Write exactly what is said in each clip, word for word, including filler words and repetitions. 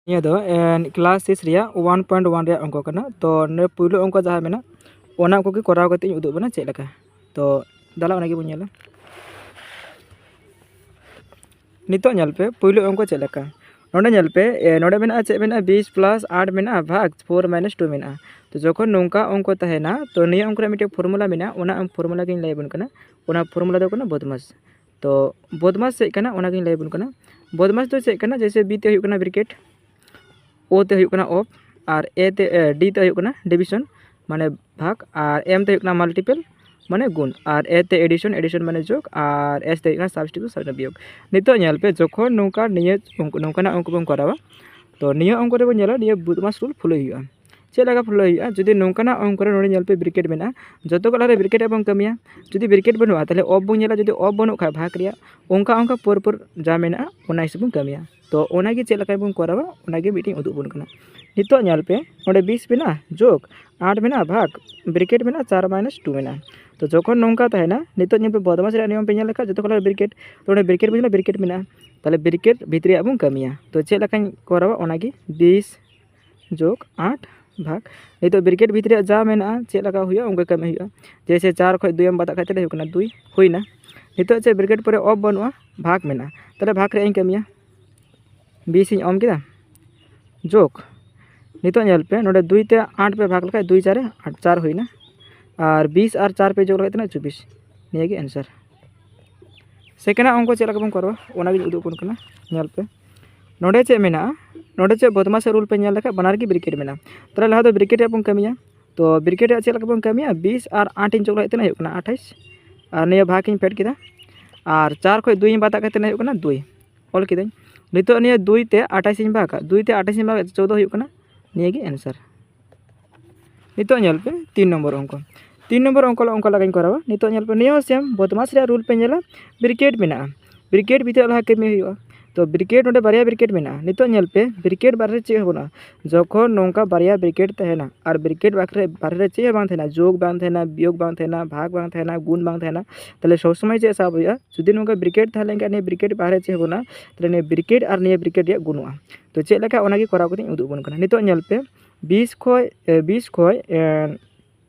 ᱱᱤᱭᱟᱹ ᱫᱚ class six ᱨᱮᱭᱟᱜ ᱚᱣᱟᱱ ᱯᱚᱭᱮᱱᱴ ᱚᱣᱟᱱ ᱨᱮᱭᱟᱜ ᱚᱝᱠᱚ ᱠᱟᱱᱟ᱾ ᱛᱚ ᱱᱚᱰᱮ ᱯᱩᱭᱞᱩ ᱚᱝᱠᱚ ᱡᱟᱦᱟᱸ ᱢᱮᱱᱟᱜ, ᱚᱱᱟ ᱠᱚᱜᱮ ᱠᱚᱨᱟᱣ ᱠᱟᱛᱮ ᱤᱧ ᱩᱫᱩᱜ ᱵᱚᱱᱟ ᱪᱮᱫ ᱞᱮᱠᱟ᱾ ᱛᱚ ᱫᱮᱞᱟ ᱚᱱᱟ ᱜᱮᱵᱚᱱ ᱧᱮᱞᱟ᱾ ᱱᱤᱛᱚᱜ ᱧᱮᱞ ᱯᱮ ᱯᱩᱭᱞᱩ ᱚᱝᱠᱚ ᱪᱮᱫ ᱞᱮᱠᱟ᱾ ᱱᱚᱰᱮ ᱧᱮᱞ ᱯᱮ, ᱮ, ᱱᱚᱰᱮ ᱢᱮᱱᱟᱜᱼᱟ ᱪᱮᱫ ᱢᱮᱱᱟᱜᱼᱟ, ᱵᱤᱥ ᱯᱞᱟᱥ ᱟᱴ ᱢᱮᱱᱟᱜᱼᱟ ᱵᱷᱟᱜᱽ ᱯᱷᱳᱨ ᱢᱟᱭᱱᱟᱥ ᱴᱩ ᱢᱮᱱᱟᱜᱼᱟ᱾ ᱛᱚ ᱡᱚᱠᱷᱚᱱ ᱱᱚᱝᱠᱟ ᱚᱝᱠᱚ ᱛᱟᱦᱮᱱᱟ, ᱛᱚ ᱱᱤᱭᱟᱹ ᱚᱝᱠᱚ ᱨᱮᱭᱟᱜ ᱢᱤᱫᱴᱮᱱ ᱯᱷᱚᱨᱢᱩᱞᱟ ᱢᱮᱱᱟᱜᱼᱟ, ᱚᱱᱟ ᱯᱷᱚᱨᱢᱩᱞᱟ ᱜᱤᱧ ᱞᱟᱹᱭ ᱟᱵᱚᱱ ᱠᱟᱱᱟ᱾ ᱚᱱᱟ ᱯᱷᱚᱨᱢᱩᱞᱟ ᱫᱚ ᱠᱟᱱᱟ ᱵᱚᱫᱢᱟᱥ᱾ ᱛᱚ ᱵᱚᱫᱢᱟᱥ ᱪᱮᱫ ᱠᱟᱱᱟ ᱚᱱᱟᱜᱤᱧ ᱞᱟᱹᱭ ᱟᱵᱚᱱ ᱠᱟᱱᱟ᱾ ᱵᱚᱫᱢᱟᱥ ᱫᱚ ᱪᱮᱫ ᱠᱟᱱᱟ, ᱡᱮᱭᱥᱮ ᱵᱤ ᱛᱮ ᱦᱩᱭᱩᱜ ᱠᱟᱱᱟ ᱵᱨᱤᱠᱮᱴ, ᱳ ᱛᱮ ᱦᱩᱭᱩᱜ ᱠᱟᱱᱟ ᱚᱯ, ᱟᱨ ᱮ ᱛᱮ, ᱮ, ᱰᱤ ᱛᱮ ᱦᱩᱭᱩᱜ ᱠᱟᱱᱟ ᱰᱤᱵᱷᱤᱥᱚᱱ ᱢᱟᱱᱮ ᱵᱷᱟᱜᱽ, ᱟᱨ ᱮᱢ ᱛᱮ ᱦᱩᱭᱩᱜ ᱠᱟᱱᱟ ᱢᱟᱞᱴᱤᱯᱮᱞ ᱢᱟᱱᱮ ᱜᱩᱱ, ᱟᱨ ᱮ ᱛᱮ ᱮᱰᱤᱥᱚᱱ, ᱮᱰᱤᱥᱚᱱ ᱢᱟᱱᱮ ᱡᱳᱜᱽ, ᱟᱨ ᱮᱥ ᱛᱮ ᱦᱩᱭᱩᱜ ᱠᱟᱱᱟ ᱥᱟᱵᱥᱴᱤᱴᱤᱭᱩᱥᱚᱱ ᱢᱟᱱᱮ ᱵᱤᱭᱳᱜᱽ᱾ ᱱᱤᱛᱚᱜ ᱧᱮᱞ ᱯᱮ, ᱡᱚᱠᱷᱚᱱ ᱱᱚᱝᱠᱟ ᱱᱤᱭᱟᱹ ᱚᱝᱠ-, ᱱᱚᱝᱠᱟᱱᱟᱜ ᱚᱝᱠᱚ ᱵᱚᱱ ᱠᱚᱨᱟᱣᱟ, ᱛᱚ ᱱᱤᱭᱟᱹ ᱚᱝᱠᱚ ᱨᱮᱵᱚᱱ ᱧᱮᱞᱟ ᱱᱤᱭᱟᱹ ᱵᱚᱫᱢᱟᱥ ᱨᱩᱞ ᱯᱷᱳᱞᱳᱭ ᱦᱩᱭᱩᱜᱼᱟ᱾ ᱪᱮᱫ ᱞᱮᱠᱟ ᱯᱷᱳᱞᱳᱭ ᱦᱩᱭᱩᱜᱼᱟ? ᱡᱩᱫᱤ ᱱᱚᱝᱠᱟᱱᱟᱜ ᱚᱝᱠᱚ ᱨᱮ ᱱᱚᱰᱮ ᱧᱮᱞ ᱯᱮ ᱵᱨᱤᱠᱮᱴ ᱢᱮᱱᱟᱜᱼᱟ, ᱡᱚᱛᱚ ᱠᱚ ᱨᱮ ᱵᱨᱤᱠᱮᱴ ᱨᱮᱵᱚᱱ ᱠᱟᱹᱢᱤᱭᱟ᱾ ᱡᱩᱫᱤ ᱵᱨᱤᱠᱮᱴ ᱵᱟᱹᱱᱩᱜᱼᱟ, ᱛᱟᱦᱚᱞᱮ ᱚᱯ ᱵᱚᱱ ᱧᱮᱞᱟ, ᱡᱩᱫᱤ ᱚᱯ ᱵᱟᱹᱱᱩᱜ ᱠᱷᱟᱱ ᱵᱷᱟᱜᱽ ᱨᱮᱭᱟᱜ, ᱚᱱᱠᱟ ᱚᱱᱠᱟ ᱯᱚᱨ ᱯᱚᱨ ᱡᱟ ᱢᱮᱱᱟᱜᱼᱟ ᱚᱱᱟ ᱦᱤᱥᱟᱹᱵ ᱵᱚᱱ ᱠᱟᱹᱢᱤᱭᱟ᱾ ᱛᱚ ᱚᱱᱟᱜᱮ ᱪᱮᱫ ᱞᱮᱠᱟ ᱵᱚᱱ ᱠᱚᱨᱟᱣᱟ ᱚᱱᱟᱜᱮ ᱢᱤᱫᱴᱮᱱ ᱩᱫᱩᱜ ᱵᱚᱱ ᱠᱟᱱᱟ᱾ ᱱᱤᱛᱚᱜ ᱧᱮᱞ ᱯᱮ, ᱚᱸᱰᱮ ᱵᱤᱥ ᱢᱮᱱᱟᱜᱼᱟ ᱡᱳᱜᱽ ᱟᱴ ᱢᱮᱱᱟᱜᱼᱟ ᱵᱷᱟᱜᱽ ᱵᱨᱤᱠᱮᱴ ᱢᱮᱱᱟᱜᱼᱟ ᱪᱟᱨ ᱢᱟᱭᱱᱟᱥ ᱴᱩ ᱢᱮᱱᱟᱜᱼᱟ᱾ ᱛᱚ ᱡᱚᱠᱷᱚᱱ ᱱᱚᱝᱠᱟ ᱛᱟᱦᱮᱱᱟ, ᱱᱤᱛᱚᱜ ᱧᱮᱞ ᱯᱮ ᱵᱚᱫᱢᱟᱥ ᱨᱮᱭᱟᱜ ᱱᱤᱭᱚᱢ ᱯᱮ ᱧᱮᱞ ᱞᱮᱠᱷᱟᱱ ᱡᱚᱛᱚ ᱠᱷᱚᱱ ᱵᱨᱤᱠᱮᱴ, ᱛᱚ ᱚᱸᱰᱮ ᱵᱨᱤᱠᱮᱴ ᱵᱩᱡᱽ ᱢᱮ, ᱵᱨᱤᱠᱮᱴ ᱢᱮᱱᱟᱜᱼᱟ, ᱛᱟᱦᱚᱞᱮ ᱵᱨᱤᱠᱮᱴ ᱵᱷᱤᱛᱨᱤ ᱨᱮᱭᱟᱜ ᱵᱚᱱ ᱠᱟᱹᱢᱤᱭᱟ᱾ ᱛᱚ ᱪᱮᱫ ᱞᱮᱠᱟᱧ ᱠᱚᱨᱟᱣᱟ ᱚᱱᱟᱜᱮ, ᱵᱤᱥ ᱡᱳᱜᱽ ᱟᱴ ᱵᱷᱟᱜᱽ, ᱱᱤᱛᱚᱜ ᱵᱨᱤᱠᱮᱴ ᱵᱷᱤᱛᱨᱤ ᱨᱮᱭᱟᱜ ᱡᱟ ᱢᱮᱱᱟᱜᱼᱟ ᱪᱮᱫ ᱞᱮᱠᱟ ᱦᱩᱭᱩᱜᱼᱟ ᱚᱱᱠᱟ ᱠᱟᱹᱢᱤ ᱦᱩᱭᱩᱜᱼᱟ᱾ ᱡᱮᱭᱥᱮ ᱪᱟᱨ ᱠᱷᱚᱱ ᱫᱩᱭ ᱮᱢ ᱵᱟᱫᱟᱜ ᱠᱷᱟᱡ ᱛᱟᱦᱚᱞᱮ ᱦᱩᱭᱩᱜ ᱠᱟᱱᱟ ᱫᱩᱭ, ᱦᱩᱭᱱᱟ᱾ ᱱᱤᱛᱚᱜ ᱪᱮᱫ ᱵᱨᱤᱠᱮᱴ ᱯᱚᱨᱮ ᱚᱯ ᱵᱟᱹᱱᱩᱜᱼᱟ, ᱵᱷᱟᱜᱽ ᱢᱮᱱᱟᱜᱼᱟ, ᱛᱟᱦᱚᱞᱮ ᱵᱷᱟᱜᱽ ᱨᱮᱭᱟᱜ ᱤᱧ ᱠᱟᱹᱢᱤᱭᱟ᱾ ᱵᱤᱥ ᱤᱧ ᱚᱢ ᱠᱮᱫᱟ ᱡᱳᱜᱽ, ᱱᱤᱛᱚᱜ ᱧᱮᱞ ᱯᱮ ᱱᱚᱰᱮ ᱫᱩᱭ ᱛᱮ ᱟᱴ ᱯᱮ ᱵᱷᱟᱜᱽ ᱞᱮᱠᱷᱟᱡ ᱫᱩᱭ ᱪᱟᱨᱮ ᱟᱴ, ᱪᱟᱨ ᱦᱩᱭᱱᱟ, ᱟᱨ ᱵᱤᱥ ᱟᱨ ᱪᱟᱨ ᱯᱮ ᱡᱳᱜᱽ ᱞᱮᱠᱷᱟᱡ ᱛᱤᱱᱟᱹᱜ? ᱪᱚᱵᱵᱤᱥ᱾ ᱱᱤᱭᱟᱹ ᱜᱮ ᱮᱱᱥᱟᱨ᱾ ᱥᱮᱠᱮᱱᱰᱟᱜ ᱚᱝᱠᱚ ᱪᱮᱫ ᱞᱮᱠᱟ ᱵᱚᱱ ᱠᱚᱨᱟᱣᱟ ᱚᱱᱟᱜᱤᱧ ᱩᱫᱩᱜ ᱟᱵᱚᱱ ᱠᱟᱱᱟ᱾ ᱧᱮᱞ ᱯᱮ ᱱᱚᱰᱮ ᱪᱮᱫ ᱢᱮᱱᱟᱜᱼᱟ, ᱱᱚᱰᱮ ᱪᱮᱫ ᱵᱚᱫᱢᱟᱥ ᱨᱩᱞ ᱯᱮ ᱧᱮᱞ ᱞᱮᱠᱷᱟᱡ ᱵᱟᱱᱟᱨ ᱜᱮ ᱵᱨᱤᱠᱮᱴ ᱢᱮᱱᱟᱜᱼᱟ᱾ ᱛᱟᱦᱚᱞᱮ ᱞᱟᱦᱟ ᱫᱚ ᱵᱨᱤᱠᱮᱴ ᱨᱮᱭᱟᱜ ᱵᱚᱱ ᱠᱟᱹᱢᱤᱭᱟ᱾ ᱛᱚ ᱵᱨᱤᱠᱮᱴ ᱨᱮᱭᱟᱜ ᱪᱮᱫ ᱞᱮᱠᱟ ᱵᱚᱱ ᱠᱟᱹᱢᱤᱭᱟ, ᱵᱤᱥ ᱟᱨ ᱟᱴ ᱤᱧ ᱡᱳᱜᱽ ᱞᱮᱠᱷᱟᱡ ᱛᱤᱱᱟᱹᱜ ᱦᱩᱭᱩᱜ ᱠᱟᱱᱟ? ᱟᱴᱷᱟᱤᱥ᱾ ᱟᱨ ᱱᱤᱭᱟᱹ ᱵᱷᱟᱜᱽ ᱤᱧ ᱯᱷᱮᱰ ᱠᱮᱫᱟ, ᱟᱨ ᱪᱟᱨ ᱠᱷᱚᱱ ᱫᱩᱭ ᱤᱧ ᱵᱟᱫᱟᱜ ᱠᱷᱟᱡ ᱛᱤᱱᱟᱹᱜ ᱦᱩᱭᱩᱜ ᱠᱟᱱᱟ? ᱫᱩᱭ᱾ ᱚᱞ ᱠᱤᱫᱟᱹᱧ᱾ ᱱᱤᱛᱚᱜ ᱱᱤᱭᱟᱹ ᱫᱩᱭ ᱛᱮ ᱟᱴᱷᱟᱤᱥ ᱤᱧ ᱵᱷᱟᱜᱟ, ᱫᱩᱭ ᱛᱮ ᱟᱴᱷᱟᱤᱥ ᱤᱧ ᱵᱷᱟᱜᱟ, ᱪᱳᱫᱽᱫᱳ ᱦᱩᱭᱩᱜ ᱠᱟᱱᱟ᱾ ᱱᱤᱭᱟᱹ ᱜᱮ ᱮᱱᱥᱟᱨ᱾ ᱱᱤᱛᱚᱜ ᱧᱮᱞ ᱯᱮ ᱛᱤᱱ ᱱᱚᱢᱵᱚᱨ ᱚᱝᱠᱚ᱾ ᱛᱤᱱ ᱱᱚᱢᱵᱚᱨ ᱚᱝᱠᱚ ᱚᱱᱠᱟ ᱞᱮᱠᱟᱧ ᱠᱚᱨᱟᱣᱟ᱾ ᱱᱤᱛᱚᱜ ᱧᱮᱞ ᱯᱮ ᱱᱤᱭᱟᱹ ᱦᱚᱸ ᱥᱮᱢ, ᱵᱚᱫᱢᱟᱥ ᱨᱮᱭᱟᱜ ᱨᱩᱞ ᱯᱮ ᱧᱮᱞᱟ, ᱵᱨᱤᱠᱮᱴ ᱢᱮᱱᱟᱜᱼᱟ, ᱵᱨᱤᱠᱮᱴ ᱵᱷᱤᱛᱨᱤ ᱞᱟᱦᱟ ᱠᱟᱹᱢᱤ ᱦᱩᱭᱩᱜᱼᱟ᱾ ᱛᱚ ᱵᱨᱤᱠᱮᱴ ᱱᱚᱰᱮ ᱵᱟᱨᱭᱟ ᱵᱨᱤᱠᱮᱴ ᱢᱮᱱᱟᱜᱼᱟ᱾ ᱱᱤᱛᱚᱜ ᱧᱮᱞ ᱯᱮ, ᱵᱨᱤᱠᱮᱴ ᱵᱟᱨᱦᱮ ᱨᱮ ᱪᱮᱫ ᱦᱚᱸ ᱵᱟᱹᱱᱩᱜᱼᱟ᱾ ᱡᱚᱠᱷᱚᱱ ᱱᱚᱝᱠᱟ ᱵᱟᱨᱭᱟ ᱵᱨᱤᱠᱮᱴ ᱛᱟᱦᱮᱱᱟ ᱟᱨ ᱵᱨᱤᱠᱮᱴ ᱵᱟᱨᱦᱮ ᱨᱮ, ᱵᱟᱨᱦᱮ ᱨᱮ ᱪᱮᱫ ᱦᱚᱸ ᱵᱟᱝ ᱛᱟᱦᱮᱱᱟ, ᱡᱳᱜᱽ ᱵᱟᱝ ᱛᱟᱦᱮᱱᱟ, ᱵᱤᱭᱳᱜᱽ ᱵᱟᱝ ᱛᱟᱦᱮᱱᱟ, ᱵᱷᱟᱜᱽ ᱵᱟᱝ ᱛᱟᱦᱮᱱᱟ, ᱜᱩᱱ ᱵᱟᱝ ᱛᱟᱦᱮᱱᱟ, ᱛᱟᱦᱚᱞᱮ ᱥᱚᱵᱽ ᱥᱚᱢᱚᱭ ᱪᱮᱫ ᱥᱟᱵ ᱦᱩᱭᱩᱜᱼᱟ? ᱡᱩᱫᱤ ᱱᱚᱝᱠᱟ ᱵᱨᱤᱠᱮᱴ ᱛᱟᱦᱮᱸ ᱞᱮᱱᱠᱷᱟᱱ ᱱᱤᱭᱟᱹ ᱵᱨᱤᱠᱮᱴ ᱵᱟᱨᱦᱮ ᱪᱮᱫ ᱦᱚᱸ ᱵᱟᱹᱱᱩᱜᱼᱟ, ᱛᱟᱦᱚᱞᱮ ᱱᱤᱭᱟᱹ ᱵᱨᱤᱠᱮᱴ ᱟᱨ ᱱᱤᱭᱟᱹ ᱵᱨᱤᱠᱮᱴ ᱨᱮᱭᱟᱜ ᱜᱩᱱᱩᱜᱼᱟ᱾ ᱛᱚ ᱪᱮᱫ ᱞᱮᱠᱟ, ᱚᱱᱟᱜᱮ ᱠᱚᱨᱟᱣ ᱠᱟᱛᱮᱧ ᱩᱫᱩᱜ ᱟᱵᱚᱱ ᱠᱟᱱᱟ᱾ ᱱᱤᱛᱚᱜ ᱧᱮᱞ ᱯᱮ, ᱵᱤᱥ ᱠᱷᱚᱡ, ᱮ, ᱵᱤᱥ ᱠᱷᱚᱡ, ᱮ,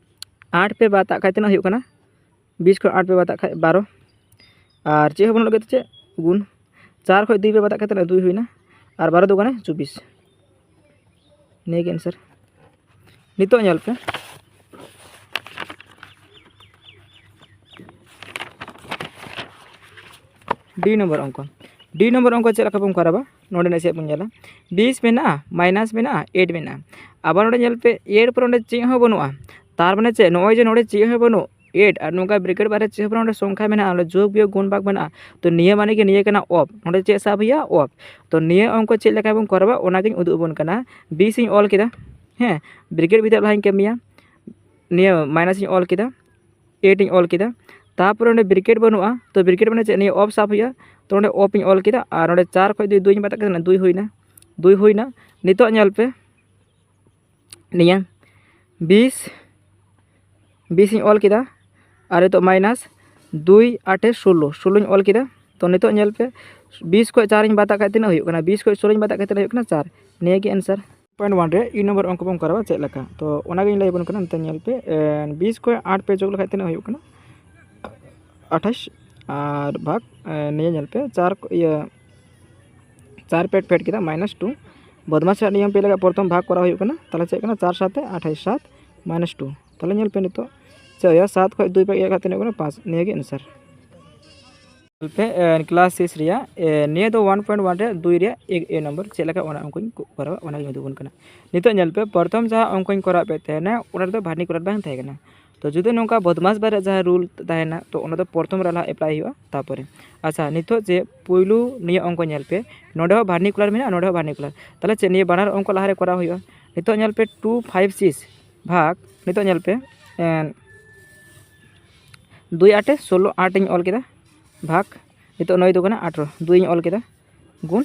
ᱟᱴ ᱯᱮ ᱵᱟᱫ ᱠᱟᱜ ᱠᱷᱟᱡ ᱛᱤᱱᱟᱹᱜ ᱦᱩᱭᱩᱜ ᱠᱟᱱᱟ? ᱵᱤᱥ ᱠᱷᱚᱡ ᱟᱴ ᱯᱮ ᱵᱟᱫ ᱠᱟᱜ ᱠᱷᱟᱡ ᱵᱟᱨᱚ᱾ ᱟᱨ ᱪᱮᱫ ᱦᱚᱸ ᱵᱟᱹᱱᱩᱜ ᱞᱟᱹᱜᱤᱫ ᱛᱮ ᱪᱮᱫ? ᱜᱩᱱ᱾ ᱪᱟᱨ ᱠᱷᱚᱡ ᱫᱩᱭ ᱯᱮ ᱵᱟᱫ ᱠᱟᱜ ᱠᱷᱟᱡ ᱛᱤᱱᱟᱹᱜ? ᱫᱩᱭ ᱦᱩᱭᱱᱟ᱾ ᱟᱨ ᱵᱟᱨᱚ ᱫᱩ ᱜᱟᱱᱮ ᱪᱚᱵᱵᱤᱥ᱾ ᱱᱤᱭᱟᱹ ᱜᱮ ᱮᱱᱥᱟᱨ᱾ ᱱᱤᱛᱚᱜ ᱧᱮᱞ ᱯᱮ, ᱰᱤ ᱱᱚᱢᱵᱚᱨ ᱚᱝᱠᱚ᱾ ᱰᱤ ᱱᱚᱢᱵᱚᱨ ᱚᱝᱠᱚ ᱪᱮᱫ ᱞᱮᱠᱟ ᱵᱚᱱ ᱠᱚᱨᱟᱣᱟ? ᱱᱚᱰᱮᱱᱟᱜ ᱪᱮᱫ ᱵᱚᱱ ᱧᱮᱞᱟ? ᱵᱤᱥ ᱢᱮᱱᱟᱜᱼᱟ, ᱢᱟᱭᱱᱟᱥ ᱢᱮᱱᱟᱜᱼᱟ, ᱮᱭᱤᱴ ᱢᱮᱱᱟᱜᱼᱟ᱾ ᱟᱵᱟᱨ ᱱᱚᱰᱮ ᱧᱮᱞ ᱯᱮ, ᱮᱭᱤᱴ ᱯᱚᱨᱮ ᱱᱚᱰᱮ ᱪᱮᱫ ᱦᱚᱸ ᱵᱟᱹᱱᱩᱜᱼᱟ᱾ ᱛᱟᱨ ᱢᱟᱱᱮ ᱪᱮᱫ? ᱱᱚᱜᱼᱚᱭ ᱡᱮ ᱱᱚᱰᱮ ᱪᱮᱫ ᱦᱚᱸ ᱵᱟᱹᱱᱩᱜ, ᱮᱭᱤᱴ ᱟᱨ ᱱᱚᱝᱠᱟ ᱵᱨᱮᱠᱮᱴ ᱵᱟᱨᱦᱮ ᱪᱮᱫ ᱦᱚᱸ ᱵᱟᱹᱱᱩᱜ, ᱱᱚᱰᱮ ᱡᱳᱜᱽ ᱵᱤᱭᱳᱜᱽ ᱜᱩᱱ ᱵᱷᱟᱜᱽ ᱢᱮᱱᱟᱜᱼᱟ᱾ ᱛᱚ ᱱᱤᱭᱟᱹ ᱢᱟᱱᱮ ᱜᱮ ᱱᱤᱭᱟᱹ ᱠᱟᱱᱟ ᱚᱯᱷ᱾ ᱱᱚᱰᱮ ᱪᱮᱫ ᱥᱟᱵ ᱦᱩᱭᱩᱜᱼᱟ? ᱚᱯᱷ᱾ ᱛᱚ ᱱᱤᱭᱟᱹ ᱚᱝᱠᱚ ᱪᱮᱫ ᱞᱮᱠᱟ ᱵᱚᱱ ᱠᱚᱨᱟᱣᱟ, ᱚᱱᱟᱜᱤᱧ ᱩᱫᱩᱜ ᱟᱵᱚᱱ ᱠᱟᱱᱟ᱾ ᱵᱤᱥ ᱤᱧ ᱚᱞ ᱠᱮᱫᱟ, ᱦᱮᱸ, ᱵᱨᱮᱠᱮᱴ ᱵᱷᱤᱛᱤᱨ ᱞᱟᱦᱟᱧ ᱠᱟᱹᱢᱤᱭᱟ, ᱱᱤᱭᱟᱹ ᱢᱟᱭᱱᱟᱥ ᱤᱧ ᱚᱞ ᱠᱮᱫᱟ, ᱮᱭᱤᱴ ᱤᱧ ᱚᱞ ᱠᱮᱫᱟ᱾ ᱛᱟᱨᱯᱚᱨᱮ ᱚᱸᱰᱮ ᱵᱨᱮᱠᱮᱴ ᱵᱟᱹᱱᱩᱜᱼᱟ, ᱛᱚ ᱵᱨᱮᱠᱮᱴ ᱢᱟᱱᱮ ᱪᱮᱫ? ᱱᱤᱭᱟᱹ ᱚᱯᱷ ᱥᱟᱵ ᱦᱩᱭᱩᱜᱼᱟ᱾ ᱛᱚ ᱚᱸᱰᱮ ᱚᱯᱷ ᱤᱧ ᱚᱞ ᱠᱮᱫᱟ ᱟᱨ ᱚᱸᱰᱮ ᱪᱟᱨ ᱠᱷᱚᱡ ᱫᱩᱭ, ᱫᱩᱭ ᱤᱧ ᱵᱟᱫ ᱠᱮᱫᱟ, ᱫᱩᱭ ᱦᱩᱭᱱᱟ, ᱫᱩᱭ ᱦᱩᱭᱱᱟ᱾ ᱱᱤᱛᱚᱜ ᱧᱮᱞ ᱯᱮ, ᱱᱤᱭᱟᱹ ᱵᱤᱥ, ᱵᱤᱥ ᱤᱧ ᱚᱞ ᱠᱮᱫᱟ ᱟᱨ ᱱᱤᱛᱚᱜ ᱢᱟᱭᱱᱟᱥ ᱫᱩᱭ ᱟᱴᱮ ᱥᱳᱞᱳ, ᱥᱳᱞᱳᱧ ᱚᱞ ᱠᱮᱫᱟ᱾ ᱛᱚ ᱱᱤᱛᱚᱜ ᱧᱮᱞ ᱯᱮ, ᱵᱤᱥ ᱠᱷᱚᱡ ᱪᱟᱨ ᱤᱧ ᱵᱟᱫ ᱠᱷᱟᱡ ᱛᱤᱱᱟᱹᱜ ᱦᱩᱭᱩᱜ ᱠᱟᱱᱟ? ᱵᱤᱥ ᱠᱷᱚᱡ ᱥᱳᱞᱳᱧ ᱵᱟᱫ ᱠᱷᱟᱡ ᱛᱤᱱᱟᱹᱜ ᱦᱩᱭᱩᱜ ᱠᱟᱱᱟ? ᱪᱟᱨ᱾ ᱱᱤᱭᱟᱹ ᱜᱮ ᱮᱱᱥᱟᱨ᱾ ᱯᱚᱭᱮᱱᱴ ᱚᱣᱟᱱ ᱨᱮ ᱤ ᱱᱚᱢᱵᱚᱨ ᱚᱝᱠᱚ ᱵᱚᱱ ᱠᱚᱨᱟᱣᱟ ᱪᱮᱫ ᱞᱮᱠᱟ? ᱛᱚ ᱚᱱᱟᱜᱤᱧ ᱞᱟᱹᱭ ᱟᱵᱚᱱ ᱠᱟᱱᱟ᱾ ᱱᱤᱛᱚᱜ ᱧᱮᱞ ᱯᱮ, ᱮ, ᱵᱤᱥ ᱠᱷᱚᱡ ᱟᱴ ᱯᱮ ᱡᱳᱜᱽ ᱞᱮᱠᱷᱟᱡ ᱛᱤᱱᱟᱹᱜ ᱦᱩᱭᱩᱜ ᱠᱟᱱᱟ? ᱟᱴᱷᱟᱥ᱾ ᱟᱨ ᱵᱷᱟᱜᱽ, ᱮ, ᱱᱤᱭᱟᱹ ᱧᱮᱞ ᱯᱮ, ᱪᱟᱨ, ᱤᱭᱟᱹ, ᱪᱟᱨ ᱯᱮ ᱯᱷᱮᱰ ᱠᱮᱫᱟ, ᱢᱟᱭᱱᱟᱥ ᱴᱩ᱾ ᱵᱚᱫᱢᱟᱥ ᱨᱮᱭᱟᱜ ᱱᱤᱭᱚᱢ ᱯᱮ ᱞᱮᱠᱟ ᱯᱨᱚᱛᱷᱚᱢ ᱵᱷᱟᱜᱽ ᱠᱚᱨᱟᱣ ᱦᱩᱭᱩᱜ ᱠᱟᱱᱟ᱾ ᱛᱟᱦᱚᱞᱮ ᱪᱮᱫ ᱠᱟᱱᱟ? ᱪᱟᱨ ᱥᱟᱛᱮ ᱟᱴᱷᱟᱥ, ᱥᱟᱛ ᱢᱟᱭᱱᱟᱥ ᱴᱩ᱾ ᱛᱟᱦᱚᱞᱮ ᱧᱮᱞ ᱯᱮ ᱱᱤᱛᱚᱜ ᱪᱮᱫ ᱦᱩᱭᱩᱜᱼᱟ, ᱥᱟᱛ ᱠᱷᱚᱡ ᱫᱩᱭ ᱯᱮ ᱤᱭᱟᱹ ᱠᱷᱟᱡ ᱛᱤᱱᱟᱹᱜ ᱠᱟᱱᱟ? ᱯᱟᱸᱪ᱾ ᱱᱤᱭᱟᱹ ᱜᱮ ᱮᱱᱥᱟᱨ᱾ ᱧᱮᱞ ᱯᱮ, ᱮ, ᱠᱞᱟᱥ ᱥᱤᱠᱥ ᱨᱮᱭᱟᱜ, ᱮ, ᱱᱤᱭᱟᱹ ᱫᱚ ᱚᱣᱟᱱ ᱯᱚᱭᱮᱱᱴ ᱚᱣᱟᱱ ᱨᱮ ᱫᱩᱭ ᱨᱮᱭᱟᱜ ᱮ, ᱮ ᱱᱚᱢᱵᱚᱨ ᱪᱮᱫ ᱞᱮᱠᱟ ᱚᱱᱟ ᱚᱝᱠᱚᱧ ᱠᱚ-, ᱠᱚᱨᱟᱣᱟ, ᱚᱱᱟᱜᱤᱧ ᱩᱫᱩᱜ ᱟᱵᱚᱱ ᱠᱟᱱᱟ᱾ ᱱᱤᱛᱚᱜ ᱧᱮᱞ ᱯᱮ, ᱯᱨᱚᱛᱷᱚᱢ ᱡᱟᱦᱟᱸ ᱚᱝᱠᱚᱧ ᱠᱚᱨᱟᱣ ᱯᱮ ᱛᱟᱦᱮᱱᱟ, ᱚᱱᱟ ᱨᱮᱫᱚ ᱵᱷᱟᱨᱱᱤᱠᱩᱞᱟᱨ ᱵᱟᱝ ᱛᱟᱦᱮᱸ ᱠᱟᱱᱟ᱾ ᱛᱚ ᱡᱩᱫᱤ ᱱᱚᱝᱠᱟ ᱵᱚᱫᱢᱟᱥ ᱵᱟᱨ ᱨᱮᱭᱟᱜ ᱡᱟᱦᱟᱸ ᱨᱩᱞ ᱛᱟᱦᱮᱱᱟ, ᱛᱚ ᱚᱱᱟ ᱫᱚ ᱯᱨᱚᱛᱷᱚᱢ ᱨᱮ ᱞᱟᱦᱟ ᱮᱯᱞᱟᱭ ᱦᱩᱭᱩᱜᱼᱟ᱾ ᱛᱟᱨᱯᱚᱨᱮ, ᱟᱪᱪᱷᱟ, ᱱᱤᱛᱚᱜ ᱡᱮ ᱯᱩᱭᱞᱩ ᱱᱤᱭᱟᱹ ᱚᱝᱠᱚ ᱧᱮᱞ ᱯᱮ, ᱱᱚᱰᱮ ᱦᱚᱸ ᱵᱷᱟᱨᱱᱤᱠᱩᱞᱟᱨ ᱢᱮᱱᱟᱜᱼᱟ, ᱱᱚᱰᱮ ᱦᱚᱸ ᱵᱷᱟᱨᱱᱤᱠᱩᱞᱟᱨ᱾ ᱛᱟᱦᱚᱞᱮ ᱪᱮᱫ, ᱱᱤᱭᱟᱹ ᱵᱟᱱᱟᱨ ᱚᱝᱠᱚ ᱞᱟᱦᱟᱨᱮ ᱠᱚᱨᱟᱣ ᱦᱩᱭᱩᱜᱼᱟ? ᱱᱤᱛᱚᱜ ᱧᱮᱞ ᱯᱮ, ᱴᱩ ᱯᱷᱟᱭᱤᱵᱷ ᱥᱤᱠᱥ ᱵᱷᱟᱜᱽ, ᱱᱤᱛᱚᱜ ᱧᱮᱞ ᱯᱮ, ᱮᱱ, ᱫᱩᱭ ᱟᱴᱮ ᱥᱳᱞᱳ, ᱟᱴ ᱤᱧ ᱚᱞ ᱠᱮᱫᱟ, ᱵᱷᱟᱜᱽ, ᱱᱤᱛᱚᱜ ᱱᱚᱭ ᱫᱩ ᱠᱟᱱᱟ ᱟᱴᱷᱨᱚ, ᱫᱩᱭ ᱤᱧ ᱚᱞ ᱠᱮᱫᱟ, ᱜᱩᱱ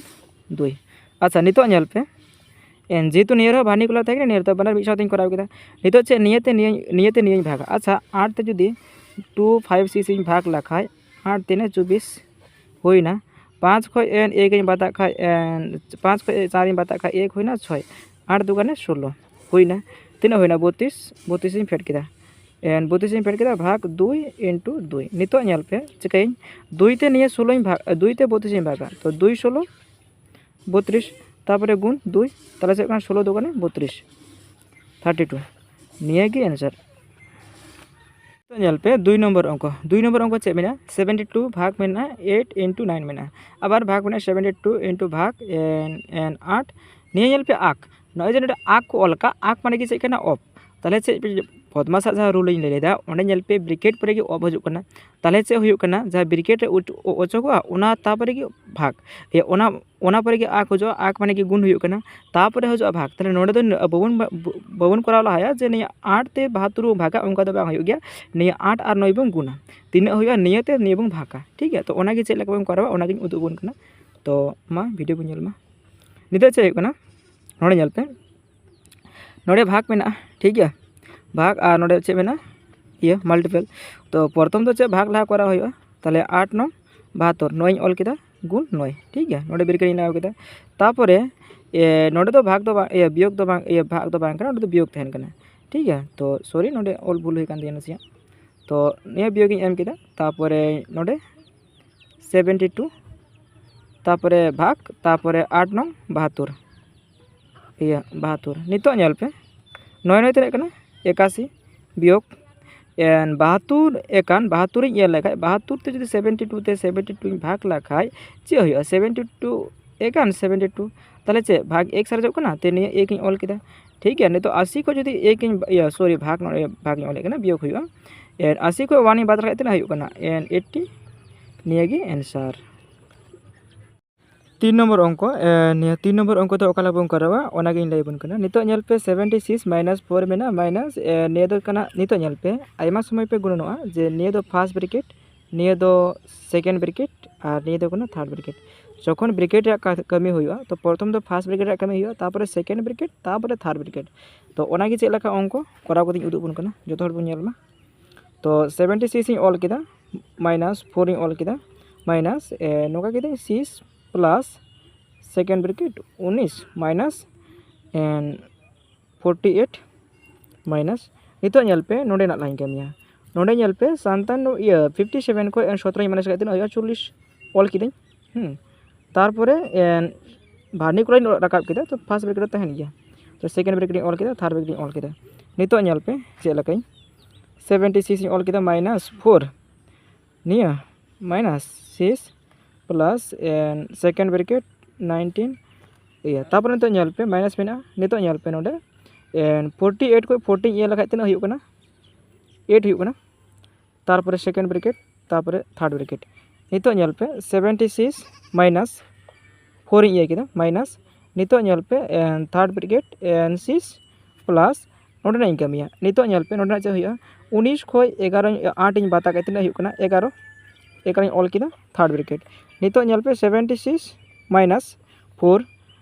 ᱫᱩᱭ᱾ ᱟᱪᱪᱷᱟ, ᱱᱤᱛᱚᱜ ᱧᱮᱞ ᱯᱮ, ᱮᱱ ᱡᱮᱦᱮᱛᱩ ᱱᱤᱭᱟᱹ ᱨᱮᱦᱚᱸ ᱵᱷᱟᱨᱱᱤᱠᱩᱞᱟᱨ ᱛᱟᱦᱮᱸ ᱠᱟᱱᱟ, ᱱᱤᱭᱟᱹ ᱨᱮᱫᱚ ᱵᱟᱱᱟᱨ ᱢᱤᱫ ᱥᱟᱶᱛᱮᱧ ᱠᱚᱨᱟᱣ ᱠᱮᱫᱟ᱾ ᱱᱤᱛᱚᱜ ᱪᱮᱫ, ᱱᱤᱭᱟᱹᱛᱮ ᱱᱤᱭᱟᱹ, ᱱᱤᱭᱟᱹᱛᱮ ᱱᱤᱭᱟᱹᱧ ᱵᱷᱟᱜᱟ᱾ ᱟᱪᱪᱷᱟ, ᱟᱴ ᱛᱮ ᱡᱩᱫᱤ ᱴᱩ ᱯᱷᱟᱭᱤᱵᱷ ᱥᱤᱠᱥ ᱤᱧ ᱵᱷᱟᱜᱽ ᱞᱮᱠᱷᱟᱡ, ᱟᱴ ᱛᱤᱱᱮ ᱪᱚᱵᱵᱤᱥ ᱦᱩᱭᱱᱟ, ᱯᱟᱸᱪ ᱠᱷᱚᱡ ᱮᱱ ᱮᱠ ᱤᱧ ᱵᱟᱫᱟᱜ ᱠᱷᱟᱡ, ᱮᱱ ᱯᱟᱸᱪ ᱠᱷᱚᱡ ᱪᱟᱨ ᱤᱧ ᱵᱟᱫᱟᱜ ᱠᱷᱟᱡ ᱮᱠ ᱦᱩᱭᱱᱟ ᱪᱷᱚᱭ, ᱟᱴ ᱫᱩᱜᱟᱱᱮ ᱥᱳᱞᱳ ᱦᱩᱭᱱᱟ᱾ ᱛᱤᱱᱟᱹᱜ ᱦᱩᱭᱱᱟ? ᱵᱚᱛᱤᱥ, ᱵᱚᱛᱤᱥ ᱤᱧ ᱯᱷᱮᱰ ᱠᱮᱫᱟ᱾ ᱮᱱ ᱵᱚᱛᱤᱥ ᱤᱧ ᱯᱷᱮᱰ ᱠᱮᱫᱟ, ᱵᱷᱟᱜᱽ ᱫᱩᱭ into ᱫᱩᱭ᱾ ᱱᱤᱛᱚᱜ ᱧᱮᱞ ᱯᱮ, ᱪᱤᱠᱟᱹᱭᱟᱹᱧ? ᱫᱩᱭ ᱛᱮ ᱱᱤᱭᱟᱹ ᱥᱳᱞᱳᱧ ᱵᱷᱟᱜᱽ, ᱫᱩᱭ ᱛᱮ ᱵᱚᱛᱤᱥ ᱤᱧ ᱵᱷᱟᱜᱟ, ᱛᱚ ᱫᱩᱭ ᱥᱳᱞᱳ ᱵᱚᱛᱨᱤᱥ, ᱛᱟᱨᱯᱚᱨᱮ ᱜᱩᱱ ᱫᱩᱭ, ᱛᱟᱦᱚᱞᱮ ᱪᱮᱫ ᱠᱟᱱᱟ? ᱥᱳᱞᱳ ᱫᱩᱜᱟᱱᱮ ᱵᱚᱛᱨᱤᱥ, ᱛᱷᱟᱨᱴᱤ ᱴᱩ᱾ ᱱᱤᱭᱟᱹ ᱜᱮ ᱮᱱᱥᱟᱨ᱾ ᱱᱤᱛᱚᱜ ᱧᱮᱞ ᱯᱮ, ᱫᱩᱭ ᱱᱚᱢᱵᱚᱨ ᱚᱝᱠᱚ᱾ ᱫᱩᱭ ᱱᱚᱢᱵᱚᱨ ᱚᱝᱠᱚ ᱪᱮᱫ ᱢᱮᱱᱟᱜᱼᱟ? ᱥᱮᱵᱷᱮᱱᱴᱤ ᱴᱩ ᱵᱷᱟᱜᱽ ᱢᱮᱱᱟᱜᱼᱟ ᱮᱭᱤᱴ ᱤᱱᱴᱩ ᱱᱟᱭᱤᱱ ᱢᱮᱱᱟᱜᱼᱟ, ᱟᱵᱟᱨ ᱵᱷᱟᱜᱽ ᱢᱮᱱᱟᱜᱼᱟ ᱥᱮᱵᱷᱮᱱᱴᱤ ᱴᱩ ᱤᱱᱴᱩ ᱵᱷᱟᱜᱽ ᱮᱱ, ᱮᱱ ᱟᱴ᱾ ᱱᱤᱭᱟᱹ ᱧᱮᱞ ᱯᱮ, ᱟᱠ ᱠᱚ ᱚᱞ ᱠᱟᱜ, ᱟᱠ ᱢᱟᱱᱮ ᱜᱮ ᱪᱮᱫ ᱠᱟᱱᱟ? ᱚᱯ᱾ ᱛᱟᱦᱚᱞᱮ ᱪᱮᱫ ᱯᱚᱫᱢᱟᱥᱟᱜ ᱡᱟᱦᱟᱸ ᱨᱩᱞ ᱤᱧ ᱞᱟᱹᱭ ᱞᱮᱫᱟ, ᱚᱸᱰᱮ ᱧᱮᱞ ᱯᱮ ᱵᱨᱤᱠᱮᱴ ᱯᱚᱨᱮ ᱜᱮ ᱚᱯ ᱦᱤᱡᱩᱜ ᱠᱟᱱᱟ᱾ ᱛᱟᱦᱚᱞᱮ ᱪᱮᱫ ᱦᱩᱭᱩᱜ ᱠᱟᱱᱟ? ᱡᱟᱦᱟᱸ ᱵᱨᱤᱠᱮᱴ ᱨᱮ ᱚᱪᱚᱜᱚᱜᱼᱟ, ᱚᱱᱟ ᱛᱟᱯᱚᱨᱮ ᱜᱮ ᱵᱷᱟᱜᱽ, ᱮ, ᱚᱱᱟ, ᱚᱱᱟ ᱯᱚᱨᱮ ᱜᱮ ᱟᱠ ᱦᱤᱡᱩᱜᱼᱟ, ᱟᱠ ᱢᱟᱱᱮ ᱜᱮ ᱜᱩᱱ ᱦᱩᱭᱩᱜ ᱠᱟᱱᱟ, ᱛᱟᱯᱚᱨᱮ ᱦᱤᱡᱩᱜᱼᱟ ᱵᱷᱟᱜᱽ᱾ ᱛᱟᱦᱚᱞᱮ ᱱᱚᱰᱮ ᱫᱚ ᱵᱟᱵᱚᱱ, ᱵᱟᱵᱚᱱ ᱠᱚᱨᱟᱣ ᱞᱟᱦᱟᱭᱟ ᱡᱮ ᱱᱤᱭᱟᱹ ᱟᱴ ᱛᱮ ᱵᱟᱦᱟᱛᱛᱳᱨ ᱵᱚᱱ ᱵᱷᱟᱜᱟ, ᱚᱱᱠᱟ ᱫᱚ ᱵᱟᱝ ᱦᱩᱭᱩᱜ ᱜᱮᱭᱟ᱾ ᱱᱤᱭᱟᱹ ᱟᱴ ᱟᱨ ᱱᱚᱭ ᱵᱚᱱ ᱜᱩᱱᱟ, ᱛᱤᱱᱟᱹᱜ ᱦᱩᱭᱩᱜᱼᱟ ᱱᱤᱭᱟᱹ ᱛᱮ ᱱᱤᱭᱟᱹ ᱵᱚᱱ ᱵᱷᱟᱜᱟ, ᱴᱷᱤᱠ ᱜᱮᱭᱟ? ᱛᱚ ᱚᱱᱟᱜᱮ ᱪᱮᱫ ᱞᱮᱠᱟ ᱵᱚᱱ ᱠᱚᱨᱟᱣᱟ, ᱚᱱᱟᱜᱤᱧ ᱩᱫᱩᱜ ᱟᱵᱚᱱ ᱠᱟᱱᱟ᱾ ᱛᱚ ᱢᱟ ᱵᱷᱤᱰᱤᱭᱳ ᱵᱚᱱ ᱧᱮᱞ ᱢᱟ᱾ ᱱᱤᱛᱚᱜ ᱪᱮᱫ ᱦᱩᱭᱩᱜ ᱠᱟᱱᱟ? ᱱᱚᱰᱮ ᱧᱮᱞ ᱯᱮ, ᱱᱚᱰᱮ ᱵᱷᱟᱜᱽ ᱢᱮᱱᱟᱜᱼᱟ, ᱴᱷᱤᱠ ᱜᱮᱭᱟ? ᱵᱷᱟᱜᱽ ᱟᱨ ᱱᱚᱰᱮ ᱪᱮᱫ ᱢᱮᱱᱟᱜᱼᱟ? ᱤᱭᱟᱹ, ᱢᱟᱞᱴᱤᱯᱮᱞ᱾ ᱛᱚ ᱯᱨᱚᱛᱷᱚᱢ ᱫᱚ ᱪᱮᱫ, ᱵᱷᱟᱜᱽ ᱞᱟᱦᱟ ᱠᱚᱨᱟᱣ ᱦᱩᱭᱩᱜᱼᱟ᱾ ᱛᱟᱦᱚᱞᱮ ᱟᱴ ᱱᱚᱝ ᱵᱟᱦᱟᱛᱛᱳᱨ, ᱱᱚᱭ ᱤᱧ ᱚᱞ ᱠᱮᱫᱟ, ᱜᱩᱱ ᱱᱚᱭ, ᱴᱷᱤᱠ ᱜᱮᱭᱟ? ᱱᱚᱰᱮ ᱵᱨᱮᱠᱮᱴ ᱤᱧ ᱞᱟᱜᱟᱣ ᱠᱮᱫᱟ᱾ ᱛᱟᱯᱚᱨᱮ ᱮ, ᱱᱚᱰᱮ ᱫᱚ ᱵᱷᱟᱜᱽ ᱫᱚ ᱵᱟᱝ, ᱤᱭᱟᱹ, ᱵᱤᱭᱳᱜᱽ ᱫᱚ ᱵᱟᱝ, ᱤᱭᱟᱹ, ᱵᱷᱟᱜᱽ ᱫᱚ ᱵᱟᱝ ᱠᱟᱱᱟ, ᱱᱚᱰᱮ ᱫᱚ ᱵᱤᱭᱳᱜᱽ ᱛᱟᱦᱮᱱ ᱠᱟᱱᱟ, ᱴᱷᱤᱠ ᱜᱮᱭᱟ? ᱛᱚ ᱥᱚᱨᱤ, ᱱᱚᱰᱮ ᱚᱞ ᱵᱷᱩᱞ ᱦᱩᱭ ᱠᱟᱱ ᱛᱤᱧᱟᱹ ᱱᱟᱥᱮᱭᱟᱜ᱾ ᱛᱚ ᱱᱤᱭᱟᱹ ᱵᱤᱭᱳᱜᱽ ᱤᱧ ᱮᱢ ᱠᱮᱫᱟ, ᱛᱟᱯᱚᱨᱮ ᱱᱚᱰᱮ ᱥᱮᱵᱷᱮᱱᱴᱤ ᱴᱩ, ᱛᱟᱯᱚᱨᱮ ᱵᱷᱟᱜᱽ, ᱛᱟᱯᱚᱨᱮ ᱟᱴ ᱱᱚᱝ ᱵᱟᱦᱟᱛᱛᱳᱨ, ᱤᱭᱟᱹ, ᱵᱟᱦᱟᱛᱛᱳᱨ᱾ ᱱᱤᱛᱚᱜ ᱧᱮᱞ ᱯᱮ, ᱱᱚᱭ ᱱᱚᱭ ᱛᱤᱱᱟᱹᱜ ᱠᱟᱱᱟ? ᱮᱠᱟᱥᱤ, ᱵᱤᱭᱳᱜᱽ ᱮᱱ ᱵᱟᱦᱟᱛᱛᱳᱨ ᱮᱠᱟᱱ, ᱵᱟᱦᱟᱛᱛᱳᱨ ᱤᱧ ᱧᱮᱞ ᱞᱮᱠᱷᱟᱡ, ᱵᱟᱦᱟᱛᱛᱳᱨ ᱛᱮ ᱡᱩᱫᱤ ᱥᱮᱵᱷᱮᱱᱴᱤ ᱴᱩ ᱛᱮ ᱥᱮᱵᱷᱮᱱᱴᱤ ᱴᱩ ᱤᱧ ᱵᱷᱟᱜᱽ ᱞᱮᱠᱷᱟᱡ ᱪᱮᱫ ᱦᱩᱭᱩᱜᱼᱟ? ᱥᱮᱵᱷᱮᱱᱴᱤ ᱴᱩ ᱮᱠᱟᱱ ᱥᱮᱵᱷᱮᱱᱴᱤ ᱴᱩ, ᱛᱟᱦᱚᱞᱮ ᱪᱮᱫ ᱵᱷᱟᱜᱽ ᱮᱠ ᱥᱟᱨᱮᱡᱚᱜ ᱠᱟᱱᱟ? ᱛᱮ ᱱᱤᱭᱟᱹ ᱮᱠ ᱤᱧ ᱚᱞ ᱠᱮᱫᱟ, ᱴᱷᱤᱠ ᱜᱮᱭᱟ? ᱱᱤᱛᱚᱜ ᱟᱥᱤ ᱠᱷᱚᱡ ᱡᱩᱫᱤ ᱮᱠ ᱤᱧ, ᱤᱭᱟᱹ, ᱥᱚᱨᱤ, ᱵᱷᱟᱜᱽ, ᱱᱚᱰᱮ ᱵᱷᱟᱜᱽ ᱤᱧ ᱚᱞᱮᱫ ᱠᱟᱱᱟ, ᱵᱤᱭᱳᱜᱽ ᱦᱩᱭᱩᱜᱼᱟ᱾ ᱮᱱ ᱟᱥᱤ ᱠᱷᱚᱡ ᱚᱣᱟᱱ ᱤᱧ ᱵᱟᱫ ᱞᱮᱠᱷᱟᱡ ᱛᱤᱱᱟᱹᱜ ᱦᱩᱭᱩᱜ ᱠᱟᱱᱟ? ᱮᱱ ᱮᱭᱤᱴᱴᱤ᱾ ᱱᱤᱭᱟᱹ ᱜᱮ ᱮᱱᱥᱟᱨ᱾ ᱛᱤᱱ ᱱᱚᱢᱵᱚᱨ ᱚᱝᱠᱚ, ᱮ, ᱱᱤᱭᱟᱹ ᱛᱤᱱ ᱱᱚᱢᱵᱚᱨ ᱚᱝᱠᱚ ᱫᱚ ᱚᱠᱟ ᱞᱮᱠᱟ ᱵᱚᱱ ᱠᱚᱨᱟᱣᱟ, ᱚᱱᱟᱜᱤᱧ ᱞᱟᱹᱭ ᱟᱵᱚᱱ ᱠᱟᱱᱟ᱾ ᱱᱤᱛᱚᱜ ᱧᱮᱞ ᱯᱮ, ᱥᱮᱵᱷᱮᱱᱴᱤ ᱥᱤᱠᱥ ᱢᱟᱭᱱᱟᱥ ᱯᱷᱳᱨ ᱢᱮᱱᱟᱜᱼᱟ, ᱢᱟᱭᱱᱟᱥ, ᱮ, ᱱᱤᱭᱟᱹ ᱫᱚ ᱠᱟᱱᱟ, ᱱᱤᱛᱚᱜ ᱧᱮᱞ ᱯᱮ, ᱟᱭᱢᱟ ᱥᱚᱢᱚᱭ ᱯᱮ ᱜᱩᱱᱟᱹᱱᱚᱜᱼᱟ ᱡᱮ ᱱᱤᱭᱟᱹ ᱫᱚ ᱯᱷᱟᱥᱴ ᱵᱨᱮᱠᱮᱴ, ᱱᱤᱭᱟᱹ ᱫᱚ ᱥᱮᱠᱮᱱᱰ ᱵᱨᱮᱠᱮᱴ, ᱟᱨ ᱱᱤᱭᱟᱹ ᱫᱚ ᱠᱟᱱᱟ ᱛᱷᱟᱨᱰ ᱵᱨᱮᱠᱮᱴ᱾ ᱡᱚᱠᱷᱚᱱ ᱵᱨᱮᱠᱮᱴ ᱨᱮᱭᱟᱜ ᱠᱟ- ᱠᱟᱹᱢᱤ ᱦᱩᱭᱩᱜᱼᱟ, ᱛᱚ ᱯᱨᱚᱛᱷᱚᱢ ᱫᱚ ᱯᱷᱟᱥᱴ ᱵᱨᱮᱠᱮᱴ ᱨᱮᱭᱟᱜ ᱠᱟᱹᱢᱤ ᱦᱩᱭᱩᱜᱼᱟ, ᱛᱟᱨᱯᱚᱨᱮ ᱥᱮᱠᱮᱱᱰ ᱵᱨᱮᱠᱮᱴ, ᱛᱟᱨᱯᱚᱨᱮ ᱛᱷᱟᱨᱰ ᱵᱨᱮᱠᱮᱴ᱾ ᱛᱚ ᱚᱱᱟᱜᱮ ᱪᱮᱫ ᱞᱮᱠᱟ ᱚᱝᱠᱚ ᱠᱚᱨᱟᱣ ᱠᱟᱛᱮᱧ ᱩᱫᱩᱜ ᱟᱵᱚᱱ ᱠᱟᱱᱟ, ᱡᱚᱛᱚ ᱦᱚᱲ ᱵᱚᱱ ᱧᱮᱞ ᱢᱟ᱾ ᱛᱚ ᱥᱮᱵᱷᱮᱱᱴᱤ ᱥᱤᱠᱥ ᱤᱧ ᱚᱞ ᱠᱮᱫᱟ, ᱢᱟᱭᱱᱟᱥ ᱯᱷᱳᱨ ᱤᱧ ᱚᱞ ᱠᱮᱫᱟ, ᱢᱟᱭᱱᱟᱥ ᱱᱚᱝᱠᱟ ᱠᱮᱫᱟᱹᱧ ᱥᱤᱠᱥ ᱯᱞᱟᱥ ᱥᱮᱠᱮᱱᱰ ᱵᱨᱮᱠᱮᱴ ᱩᱱᱤᱥ ᱢᱟᱭᱱᱟᱥ ᱯᱷᱳᱨᱴᱤ ᱮᱭᱤᱴ ᱢᱟᱭᱱᱟᱥ, ᱱᱤᱛᱚᱜ ᱧᱮᱞ ᱯᱮ ᱱᱚᱸᱰᱮᱱᱟᱜ ᱞᱟᱝ ᱠᱟᱹᱢᱤᱭᱟ᱾ ᱱᱚᱸᱰᱮ ᱧᱮᱞ ᱯᱮ ᱥᱟᱛᱟᱱᱱᱚ, ᱤᱭᱟᱹ, ᱯᱷᱤᱯᱴᱤ ᱥᱮᱵᱷᱮᱱ ᱠᱷᱚᱱ ᱥᱚᱛᱨᱚ ᱢᱟᱭᱱᱟᱥ ᱠᱟᱛᱮ ᱛᱤᱱᱟᱹᱜ ᱦᱩᱭᱩᱜᱼᱟ? ᱪᱚᱞᱞᱤᱥ ᱚᱞ ᱠᱤᱫᱟᱹᱧ᱾ ᱦᱩᱸ, ᱛᱟᱨᱯᱚᱨᱮ ᱮᱱ, ᱵᱷᱟᱨᱱᱤᱠᱩᱞᱟᱨᱤᱧ ᱨᱟᱠᱟᱵ ᱠᱮᱫᱟ, ᱛᱚ ᱯᱷᱟᱥᱴ ᱵᱨᱮᱠᱮᱴ ᱨᱮ ᱛᱟᱦᱮᱱ ᱜᱮᱭᱟ᱾ ᱛᱚ ᱥᱮᱠᱮᱱᱰ ᱵᱨᱮᱠᱮᱴ ᱤᱧ ᱚᱞ ᱠᱮᱫᱟ, ᱛᱷᱟᱨᱰ ᱵᱨᱮᱠᱮᱴ ᱤᱧ ᱚᱞ ᱠᱮᱫᱟ᱾ ᱱᱤᱛᱚᱜ ᱧᱮᱞ ᱯᱮ ᱪᱮᱫ ᱞᱮᱠᱟᱧ, ᱥᱮᱵᱷᱮᱱᱴᱤ ᱥᱤᱠᱥ ᱤᱧ ᱚᱞ ᱠᱮᱫᱟ ᱢᱟᱭᱱᱟᱥ ᱯᱷᱳᱨ, ᱱᱤᱭᱟᱹ minus six plus second bracket nineteen, ᱤᱭᱟᱹ, ᱛᱟᱨᱯᱚᱨᱮ ᱱᱤᱛᱚᱜ ᱧᱮᱞ ᱯᱮ ᱢᱟᱭᱱᱟᱥ ᱢᱮᱱᱟᱜᱼᱟ᱾ ᱱᱤᱛᱚᱜ ᱧᱮᱞ ᱯᱮ ᱱᱚᱸᱰᱮ ᱯᱷᱳᱨᱴᱤ ᱮᱭᱤᱴ ᱠᱷᱚᱱ ᱯᱷᱳᱨᱴᱤᱱ ᱤᱭᱟᱹ ᱞᱮᱠᱷᱟᱡ ᱛᱤᱱᱟᱹᱜ ᱦᱩᱭᱩᱜ ᱠᱟᱱᱟ? ᱮᱭᱤᱴ ᱦᱩᱭᱩᱜ ᱠᱟᱱᱟ᱾ ᱛᱟᱨᱯᱚᱨᱮ ᱥᱮᱠᱮᱱᱰ ᱵᱨᱮᱠᱮᱴ, ᱛᱟᱨᱯᱚᱨᱮ ᱛᱷᱟᱨᱰ ᱵᱨᱮᱠᱮᱴ᱾ ᱱᱤᱛᱚᱜ ᱧᱮᱞ ᱯᱮ ᱥᱮᱵᱷᱮᱱᱴᱤ ᱥᱤᱠᱥ ᱢᱟᱭᱱᱟᱥ ᱯᱷᱳᱨ ᱤᱧ ᱤᱭᱟᱹ ᱠᱮᱫᱟ ᱢᱟᱭᱱᱟᱥ, ᱱᱤᱛᱚᱜ ᱧᱮᱞ ᱯᱮ ᱛᱷᱟᱨᱰ ᱵᱨᱮᱠᱮᱴ ᱥᱤᱠᱥ ᱯᱞᱟᱥ ᱱᱚᱸᱰᱮᱱᱟᱜ ᱤᱧ ᱠᱟᱹᱢᱤᱭᱟ᱾ ᱱᱤᱛᱚᱜ ᱧᱮᱞ ᱯᱮ ᱱᱚᱸᱰᱮᱱᱟᱜ ᱪᱮᱫ ᱦᱩᱭᱩᱜᱼᱟ? ᱩᱱᱤᱥ ᱠᱷᱚᱱ ᱮᱜᱟᱨᱚ ᱟᱴ ᱤᱧ ᱵᱟᱫ ᱠᱟᱜ ᱛᱤᱱᱟᱹᱜ ᱦᱩᱭᱩᱜ ᱠᱟᱱᱟ? ᱮᱜᱟᱨᱚ᱾ ᱮᱜᱟᱨᱚᱧ ᱚᱞ ᱠᱮᱫᱟ ᱛᱷᱟᱨᱰ ᱵᱨᱮᱠᱮᱴ᱾ ᱱᱤᱛᱚᱜ ᱧᱮᱞ ᱯᱮ seventy six minus four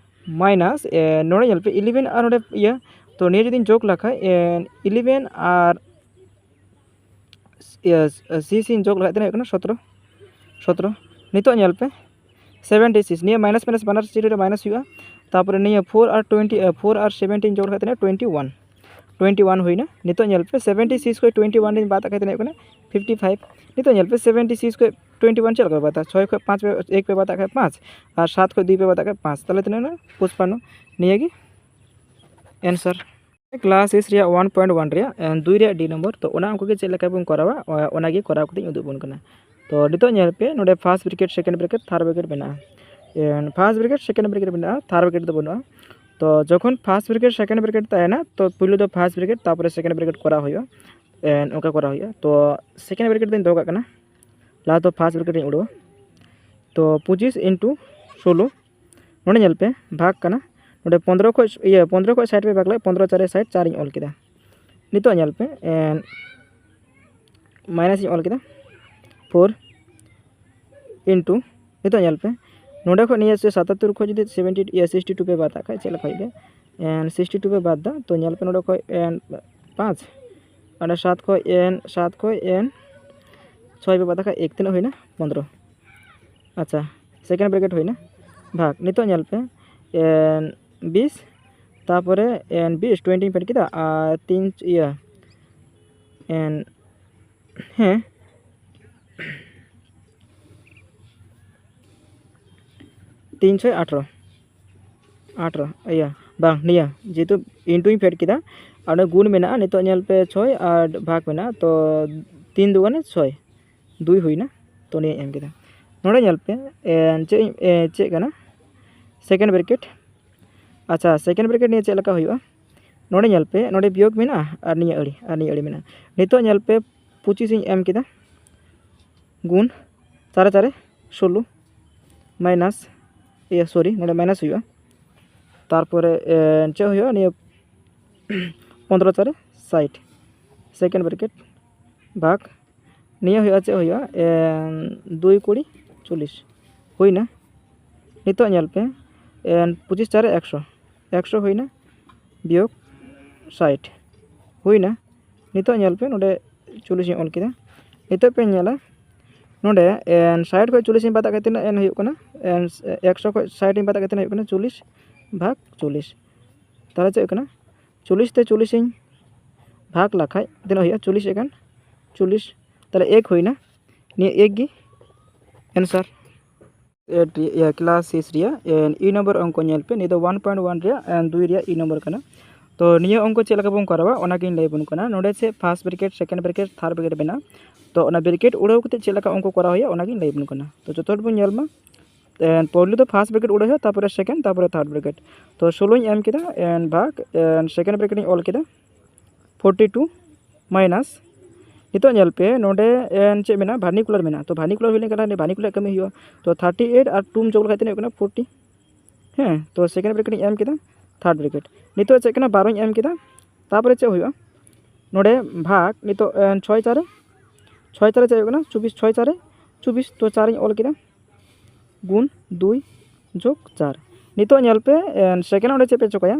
minus ᱱᱚᱸᱰᱮ ᱧᱮᱞ ᱯᱮ ᱤᱞᱮᱵᱷᱮᱱ ᱟᱨ ᱱᱚᱸᱰᱮ ᱤᱭᱟᱹ, ᱛᱚ ᱱᱤᱭᱟᱹ ᱡᱩᱫᱤᱧ ᱡᱳᱜᱽ ᱞᱮᱠᱷᱟᱡ ᱤᱞᱮᱵᱷᱮᱱ ᱟᱨ ᱤᱭᱟᱹ ᱥᱤᱠᱥ ᱤᱧ ᱡᱳᱜᱽ ᱞᱮᱠᱷᱟᱡ ᱛᱤᱱᱟᱹᱜ ᱦᱩᱭᱩᱜ ᱠᱟᱱᱟ? ᱥᱚᱛᱨᱚ᱾ ᱥᱚᱛᱨᱚ᱾ ᱱᱤᱛᱚᱜ ᱧᱮᱞ ᱯᱮ ᱥᱮᱵᱷᱮᱱᱴᱤ ᱥᱤᱠᱥ, ᱱᱤᱭᱟᱹ ᱢᱟᱭᱱᱟᱥ ᱢᱟᱭᱱᱟᱥ ᱵᱟᱱᱟᱨ ᱥᱤᱨᱤᱡᱽ ᱨᱮ ᱢᱟᱭᱱᱟᱥ ᱦᱩᱭᱩᱜᱼᱟ᱾ ᱛᱟᱨᱯᱚᱨᱮ ᱱᱤᱭᱟᱹ ᱯᱷᱳᱨ ᱟᱨ ᱴᱩᱭᱮᱱᱴᱤ, ᱯᱷᱳᱨ ᱟᱨ ᱥᱮᱵᱷᱮᱱᱴᱤᱱ ᱡᱳᱜᱽ ᱞᱮᱠᱷᱟᱡ ᱛᱤᱱᱟᱹᱜ? Twenty one. ᱴᱩᱭᱮᱱᱴᱤ ᱳᱣᱟᱱ ᱦᱩᱭᱱᱟ᱾ ᱱᱤᱛᱚᱜ ᱧᱮᱞ ᱯᱮ ᱥᱮᱵᱷᱮᱱᱴᱤ ᱥᱤᱠᱥ ᱠᱷᱚᱱ ᱴᱩᱭᱮᱱᱴᱤ ᱳᱣᱟᱱ ᱨᱤᱧ ᱵᱟᱫ ᱠᱷᱟᱡ ᱛᱤᱱᱟᱹᱜ ᱦᱩᱭᱩᱜ ᱠᱟᱱᱟ? Fifty five. ᱱᱤᱛᱚᱜ ᱧᱮᱞ ᱯᱮ ᱥᱮᱵᱷᱮᱱᱴᱤ ᱥᱤᱠᱥ ᱠᱷᱚᱱ ᱴᱩᱭᱮᱱᱴᱤ ᱳᱣᱟᱱ ᱪᱮᱫ ᱞᱮᱠᱟ ᱯᱮ ᱵᱟᱫᱟ? ᱪᱷᱚᱭ ᱠᱷᱚᱱ ᱯᱟᱸᱪ ᱯᱮ, ᱮᱠ ᱯᱮ ᱵᱟᱫ ᱠᱷᱟᱡ ᱯᱟᱸᱪ, ᱟᱨ ᱥᱟᱛ ᱠᱷᱚᱱ ᱫᱩᱭ ᱯᱮ ᱵᱟᱫ ᱠᱷᱟᱡ ᱯᱟᱸᱪ, ᱛᱟᱦᱚᱞᱮ ᱛᱤᱱᱟᱹᱜ ᱦᱩᱭᱩᱜᱼᱟ? ᱯᱚᱸᱪᱯᱟᱱᱱᱚ᱾ ᱱᱤᱭᱟᱹ ᱜᱮ ᱮᱱᱥᱟᱨ᱾ ᱠᱞᱟᱥ ᱥᱤᱠᱥ ᱨᱮᱭᱟᱜ ᱚᱣᱟᱱ ᱯᱚᱭᱮᱱᱴ ᱚᱣᱟᱱ ᱨᱮᱭᱟᱜ ᱮ, ᱫᱩᱭ ᱨᱮᱭᱟᱜ ᱰᱤ ᱱᱚᱢᱵᱚᱨ᱾ ᱛᱚ ᱚᱱᱟ ᱚᱝᱠᱚ ᱜᱮ ᱪᱮᱫ ᱞᱮᱠᱟ ᱵᱚᱱ ᱠᱚᱨᱟᱣᱟ, ᱚ-, ᱚᱱᱟ ᱜᱮ ᱠᱚᱨᱟᱣ ᱠᱟᱛᱮᱧ ᱩᱫᱩᱜ ᱵᱚᱱ ᱠᱟᱱᱟ᱾ ᱛᱚ ᱱᱤᱛᱚᱜ ᱧᱮᱞ ᱯᱮ ᱱᱚᱸᱰᱮ first bracket, second bracket, third bracket ᱢᱮᱱᱟᱜᱼᱟ᱾ ᱯᱷᱟᱥᱴ ᱵᱨᱮᱠᱮᱴ, ᱥᱮᱠᱮᱱᱰ ᱵᱨᱮᱠᱮᱴ ᱢᱮᱱᱟᱜᱼᱟ, ᱛᱷᱟᱨᱰ ᱵᱨᱮᱠᱮᱴ ᱫᱚ ᱵᱟᱹᱱᱩᱜᱼᱟ᱾ ᱛᱚ ᱡᱚᱠᱷᱚᱱ ᱯᱷᱟᱥᱴ ᱵᱨᱮᱠᱮᱴ, ᱥᱮᱠᱮᱱᱰ ᱵᱨᱮᱠᱮᱴ ᱛᱟᱦᱮᱱᱟ, ᱛᱚ ᱯᱩᱭᱞᱩ ᱫᱚ ᱯᱷᱟᱥᱴ ᱵᱨᱮᱠᱮᱴ, ᱛᱟᱨᱯᱚᱨᱮ ᱥᱮᱠᱮᱱᱰ ᱵᱨᱮᱠᱮᱴ ᱠᱚᱨᱟᱣ ᱦᱩᱭᱩᱜᱼᱟ᱾ ᱮ, ᱚᱱᱠᱟ ᱠᱚᱨᱟᱣ ᱦᱩᱭᱩᱜᱼᱟ᱾ ᱛᱚ ᱥᱮᱠᱮᱱᱰ ᱵᱨᱮᱠᱮᱴ ᱫᱚᱧ ᱫᱚᱦᱚ ᱠᱟᱜ ᱠᱟᱱᱟ, ᱞᱟᱦᱟ ᱫᱚ ᱯᱷᱟᱥᱴ ᱵᱨᱮᱠᱮᱴ ᱤᱧ ᱩᱰᱩᱠᱟ᱾ ᱛᱚ ᱯᱚᱸᱪᱤᱥ ᱤᱱᱴᱩ ᱥᱳᱞᱳ, ᱱᱚᱰᱮ ᱧᱮᱞ ᱯᱮ ᱵᱷᱟᱜᱽ ᱠᱟᱱᱟ, ᱱᱚᱰᱮ ᱯᱚᱱᱫᱽᱨᱚ ᱠᱷᱚᱡ, ᱤᱭᱟᱹ, ᱯᱚᱱᱫᱽᱨᱚ ᱠᱷᱚᱡ ᱥᱟᱴ ᱯᱮ ᱵᱷᱟᱜᱽ ᱞᱮᱫ, ᱯᱚᱱᱫᱽᱨᱚ ᱪᱟᱨᱮ ᱥᱟᱴ, ᱪᱟᱨ ᱤᱧ ᱚᱞ ᱠᱮᱫᱟ᱾ ᱱᱤᱛᱚᱜ ᱧᱮᱞ ᱯᱮ, ᱮᱱ, ᱢᱟᱭᱱᱟᱥ ᱤᱧ ᱚᱞ ᱠᱮᱫᱟ, ᱯᱷᱳᱨ ᱤᱱᱴᱩ, ᱱᱤᱛᱚᱜ ᱧᱮᱞ ᱯᱮ, ᱱᱚᱰᱮ ᱠᱷᱚᱱ ᱱᱤᱭᱟᱹ ᱥᱟᱛᱟᱛᱛᱳᱨ ᱠᱷᱚᱱ ᱡᱩᱫᱤ ᱥᱮᱵᱷᱮᱱᱴᱤ ᱤᱭᱟᱹ ᱥᱤᱠᱥᱴᱤ ᱴᱩ ᱯᱮ ᱵᱟᱫᱟ ᱠᱷᱟᱱ ᱪᱮᱫ ᱞᱮᱠᱟ ᱦᱩᱭᱩᱜ ᱜᱮᱭᱟ? ᱮᱱ ᱥᱤᱠᱥᱴᱤ ᱴᱩ ᱯᱮ ᱵᱟᱫᱟ, ᱛᱚ ᱧᱮᱞ ᱯᱮ ᱱᱚᱰᱮ ᱠᱷᱚᱱ ᱮᱱ ᱯᱟᱸᱪ, ᱚᱸᱰᱮ ᱥᱟᱛ ᱠᱷᱚᱱ ᱮᱱ ᱥᱟᱛ ᱠᱷᱚᱱ ᱮᱱ ᱪᱷᱚᱭ ᱯᱮ ᱵᱟᱫᱟ ᱠᱷᱟᱱ ᱮᱠ ᱛᱤᱱᱟᱹᱜ ᱦᱩᱭᱱᱟ? ᱯᱚᱱᱫᱽᱨᱚ᱾ ᱟᱪᱪᱷᱟ, ᱥᱮᱠᱮᱱᱰ ᱵᱨᱮᱠᱮᱴ ᱦᱩᱭᱱᱟ᱾ ᱵᱷᱟᱜᱽ, ᱱᱤᱛᱚᱜ ᱧᱮᱞ ᱯᱮ, ᱮᱱ ᱵᱤᱥ, ᱛᱟᱨᱯᱚᱨᱮ ᱮᱱ ᱵᱤᱥ ᱴᱩᱭᱮᱱᱴᱤᱧ ᱯᱷᱮᱰ ᱠᱮᱫᱟ, ᱟᱨ ᱛᱤᱱ ᱤᱭᱟᱹ ᱮᱱ ᱦᱮᱸ, ᱛᱤᱱ ᱪᱷᱚᱭ ᱟᱴᱷᱨᱚ, ᱟᱴᱷᱨᱚ, ᱤᱭᱟᱹ ᱵᱟᱝ, ᱱᱤᱭᱟᱹ ᱡᱮᱦᱮᱛᱩ ᱤᱱᱴᱩᱧ ᱯᱷᱮᱰ ᱠᱮᱫᱟ, ᱟᱨ ᱚᱸᱰᱮ ᱜᱩᱱ ᱢᱮᱱᱟᱜᱼᱟ, ᱱᱤᱛᱚᱜ ᱧᱮᱞ ᱯᱮ ᱪᱷᱚᱭ ᱟᱨ ᱵᱷᱟᱜᱽ ᱢᱮᱱᱟᱜᱼᱟ, ᱛᱚ ᱛᱤᱱ ᱫᱩᱜᱟᱱᱮ ᱪᱷᱚᱭ, ᱫᱩᱭ ᱦᱩᱭᱱᱟ, ᱛᱚ ᱱᱤᱭᱟᱹᱧ ᱮᱢ ᱠᱮᱫᱟ᱾ ᱱᱚᱰᱮ ᱧᱮᱞ ᱯᱮ, ᱮᱱ ᱪᱮᱫ ᱤᱧ, ᱮ, ᱪᱮᱫ ᱠᱟᱱᱟ? Second bracket. ᱟᱪᱪᱷᱟ, ᱥᱮᱠᱮᱱᱰ ᱵᱨᱮᱠᱮᱴ ᱱᱤᱭᱟᱹ ᱪᱮᱫ ᱞᱮᱠᱟ ᱦᱩᱭᱩᱜᱼᱟ? ᱱᱚᱰᱮ ᱧᱮᱞ ᱯᱮ, ᱱᱚᱰᱮ ᱵᱤᱭᱳᱜᱽ ᱢᱮᱱᱟᱜᱼᱟ ᱟᱨ ᱱᱤᱭᱟᱹ ᱟᱹᱲᱤ, ᱟᱨ ᱱᱤᱭᱟᱹ ᱟᱹᱲᱤ ᱢᱮᱱᱟᱜᱼᱟ᱾ ᱱᱤᱛᱚᱜ ᱧᱮᱞ ᱯᱮ, ᱯᱚᱸᱪᱤᱥ ᱤᱧ ᱮᱢ ᱠᱮᱫᱟ, ᱜᱩᱱ ᱪᱟᱨᱮ ᱪᱟᱨᱮ ᱥᱳᱞᱳ, ᱢᱟᱭᱱᱟᱥ, ᱤᱭᱟᱹ, ᱥᱚᱨᱤ, ᱱᱚᱰᱮ ᱢᱟᱭᱱᱟᱥ ᱦᱩᱭᱩᱜᱼᱟ᱾ ᱛᱟᱨᱯᱚᱨᱮ, ᱮ, ᱪᱮᱫ ᱦᱩᱭᱩᱜᱼᱟ? ᱱᱤᱭᱟᱹ ᱯᱚᱱᱫᱽᱨᱚ ᱪᱟᱨᱮ ᱥᱟᱴ, ᱥᱮᱠᱮᱱᱰ ᱵᱨᱮᱠᱮᱴ ᱵᱷᱟᱜᱽ, ᱱᱤᱭᱟᱹ ᱦᱩᱭᱩᱜᱼᱟ, ᱪᱮᱫ ᱦᱩᱭᱩᱜᱼᱟ? ᱮᱱ ᱫᱩᱭ ᱠᱩᱲᱤ ᱪᱚᱞᱞᱤᱥ ᱦᱩᱭᱱᱟ᱾ ᱱᱤᱛᱚᱜ ᱧᱮᱞ ᱯᱮ, ᱮᱱ ᱯᱚᱸᱪᱤᱥ ᱪᱟᱨᱮ ᱮᱠᱥᱚ, ᱮᱠᱥᱚ ᱦᱩᱭᱱᱟ, ᱵᱤᱭᱳᱜᱽ ᱥᱟᱴ ᱦᱩᱭᱱᱟ᱾ ᱱᱤᱛᱚᱜ ᱧᱮᱞ ᱯᱮ, ᱱᱚᱰᱮ ᱪᱚᱞᱞᱤᱥ ᱤᱧ ᱚᱞ ᱠᱮᱫᱟ᱾ ᱱᱤᱛᱚᱜ ᱯᱮ ᱧᱮᱞᱟ, ᱱᱚᱰᱮ ᱮᱱ ᱥᱟᱴ ᱠᱷᱚᱱ ᱪᱚᱞᱞᱤᱥ ᱤᱧ ᱵᱟᱫ ᱠᱟᱛᱮ ᱛᱤᱱᱟᱹᱜ ᱮᱱ ᱦᱩᱭᱩᱜ ᱠᱟᱱᱟ? ᱮᱱ ᱮᱠᱥᱚ ᱠᱷᱚᱱ ᱥᱟᱴ ᱤᱧ ᱵᱟᱫ ᱠᱟᱛᱮ ᱛᱤᱱᱟᱹᱜ ᱦᱩᱭᱩᱜ ᱠᱟᱱᱟ? ᱪᱚᱞᱞᱤᱥ ᱵᱷᱟᱜᱽ ᱪᱚᱞᱞᱤᱥ᱾ ᱛᱟᱦᱚᱞᱮ ᱪᱮᱫ ᱦᱩᱭᱩᱜ ᱠᱟᱱᱟ? ᱪᱚᱞᱞᱤᱥ ᱛᱮ ᱪᱚᱞᱞᱤᱥ ᱤᱧ ᱵᱷᱟᱜᱽ ᱞᱮᱠᱷᱟᱡ ᱛᱤᱱᱟᱹᱜ ᱦᱩᱭᱩᱜᱼᱟ? ᱪᱚᱞᱞᱤᱥ ᱮᱠᱟᱱ ᱪᱚᱞᱞᱤᱥ, ᱛᱟᱦᱚᱞᱮ ᱮᱠ ᱦᱩᱭᱱᱟ᱾ ᱱᱤᱭᱟᱹ ᱮᱠ ᱜᱮ ᱮᱱᱥᱟᱨ᱾ ᱮᱴ ᱨᱮᱭᱟᱜ, ᱤᱭᱟᱹ, ᱠᱞᱟᱥ ᱥᱤᱠᱥ ᱨᱮᱭᱟᱜ, ᱮ, ᱤ ᱱᱚᱢᱵᱚᱨ ᱚᱝᱠᱚ ᱧᱮᱞ ᱯᱮ᱾ ᱱᱤᱭᱟᱹ ᱫᱚ ᱚᱣᱟᱱ ᱯᱚᱭᱮᱱᱴ ᱚᱣᱟᱱ ᱨᱮᱭᱟᱜ, ᱮ, ᱫᱩᱭ ᱨᱮᱭᱟᱜ ᱤ ᱱᱚᱢᱵᱚᱨ ᱠᱟᱱᱟ᱾ ᱛᱚ ᱱᱤᱭᱟᱹ ᱚᱝᱠᱚ ᱪᱮᱫ ᱞᱮᱠᱟ ᱵᱚᱱ ᱠᱚᱨᱟᱣᱟ, ᱚᱱᱟᱜᱤᱧ ᱞᱟᱹᱭ ᱟᱵᱚᱱ ᱠᱟᱱᱟ᱾ ᱱᱚᱰᱮ ᱪᱮᱫ first bracket, second bracket, third bracket ᱢᱮᱱᱟᱜᱼᱟ᱾ ᱛᱚ ᱚᱱᱟ ᱵᱨᱮᱠᱮᱴ ᱩᱲᱟᱹᱣ ᱠᱟᱛᱮ ᱪᱮᱫ ᱞᱮᱠᱟ ᱚᱝᱠᱚ ᱠᱚᱨᱟᱣ ᱦᱩᱭᱩᱜᱼᱟ, ᱚᱱᱟᱜᱤᱧ ᱞᱟᱹᱭ ᱟᱵᱚᱱ ᱠᱟᱱᱟ᱾ ᱛᱚ ᱡᱚᱛᱚ ᱦᱚᱲ ᱵᱚᱱ ᱧᱮᱞ ᱢᱟ᱾ ᱮᱱ ᱯᱳᱭᱞᱳ ᱫᱚ ᱯᱷᱟᱥᱴ ᱵᱨᱮᱠᱮᱴ ᱩᱲᱟᱹᱣ ᱦᱩᱭᱩᱜᱼᱟ, ᱛᱟᱨᱯᱚᱨᱮ ᱥᱮᱠᱮᱱᱰ, ᱛᱟᱨᱯᱚᱨᱮ ᱛᱷᱟᱨᱰ ᱵᱨᱮᱠᱮᱴ᱾ ᱛᱚ ᱥᱳᱞᱳᱧ ᱮᱢ ᱠᱮᱫᱟ, ᱮᱱ ᱵᱷᱟᱜᱽ, ᱮᱱ ᱥᱮᱠᱮᱱᱰ ᱵᱨᱮᱠᱮᱴ ᱤᱧ ᱚᱞ ᱠᱮᱫᱟ, ᱯᱷᱳᱨᱴᱤ ᱴᱩ ᱢᱟᱭᱱᱟᱥ, ᱱᱤᱛᱚᱜ ᱧᱮᱞ ᱯᱮ, ᱱᱚᱰᱮ ᱮᱱ ᱪᱮᱫ ᱢᱮᱱᱟᱜᱼᱟ? ᱵᱷᱟᱨᱱᱤᱠᱩᱞᱟᱨ ᱢᱮᱱᱟᱜᱼᱟ᱾ ᱛᱚ ᱵᱷᱟᱨᱱᱤᱠᱩᱞᱟᱨ ᱦᱩᱭ ᱞᱮᱱᱠᱷᱟᱱ ᱵᱷᱟᱨᱱᱤᱠᱩᱞᱟᱨ ᱠᱟᱹᱢᱤ ᱦᱩᱭᱩᱜᱼᱟ᱾ ᱛᱚ ᱛᱷᱟᱨᱴᱤ ᱮᱭᱤᱴ ᱟᱨ ᱴᱩᱢ ᱡᱳᱜᱽ ᱞᱮᱠᱷᱟᱱ ᱛᱤᱱᱟᱹᱜ ᱦᱩᱭᱩᱜ ᱠᱟᱱᱟ? ᱯᱷᱳᱨᱴᱤ᱾ ᱦᱮᱸ, ᱛᱚ ᱥᱮᱠᱮᱱᱰ ᱵᱨᱮᱠᱮᱴ ᱤᱧ ᱮᱢ ᱠᱮᱫᱟ, ᱛᱷᱟᱨᱰ ᱵᱨᱮᱠᱮᱴ᱾ ᱱᱤᱛᱚᱜ ᱪᱮᱫ ᱠᱟᱱᱟ? ᱵᱟᱨᱚᱧ ᱮᱢ ᱠᱮᱫᱟ᱾ ᱛᱟᱨᱯᱚᱨᱮ ᱪᱮᱫ ᱦᱩᱭᱩᱜᱼᱟ? ᱱᱚᱰᱮ ᱵᱷᱟᱜᱽ, ᱱᱤᱛᱚᱜ ᱮᱱ ᱪᱷᱚᱭ ᱪᱟᱨᱮ, ᱪᱷᱚᱭ ᱪᱟᱨᱮ ᱪᱮᱫ ᱦᱩᱭᱩᱜ ᱠᱟᱱᱟ? ᱪᱚᱵᱵᱤᱥ, ᱪᱷᱚᱭ ᱪᱟᱨᱮ ᱪᱚᱵᱵᱤᱥ, ᱛᱚ ᱪᱟᱨᱤᱧ ᱚᱞ ᱠᱮᱫᱟ᱾ ᱜᱩᱱ ᱫᱩᱭ ᱡᱳᱜᱽ ᱪᱟᱨ᱾ ᱱᱤᱛᱚᱜ ᱧᱮᱞ ᱯᱮ, second ᱚᱸᱰᱮ ᱪᱮᱫ ᱯᱮ ᱪᱤᱠᱟᱹᱭᱟ,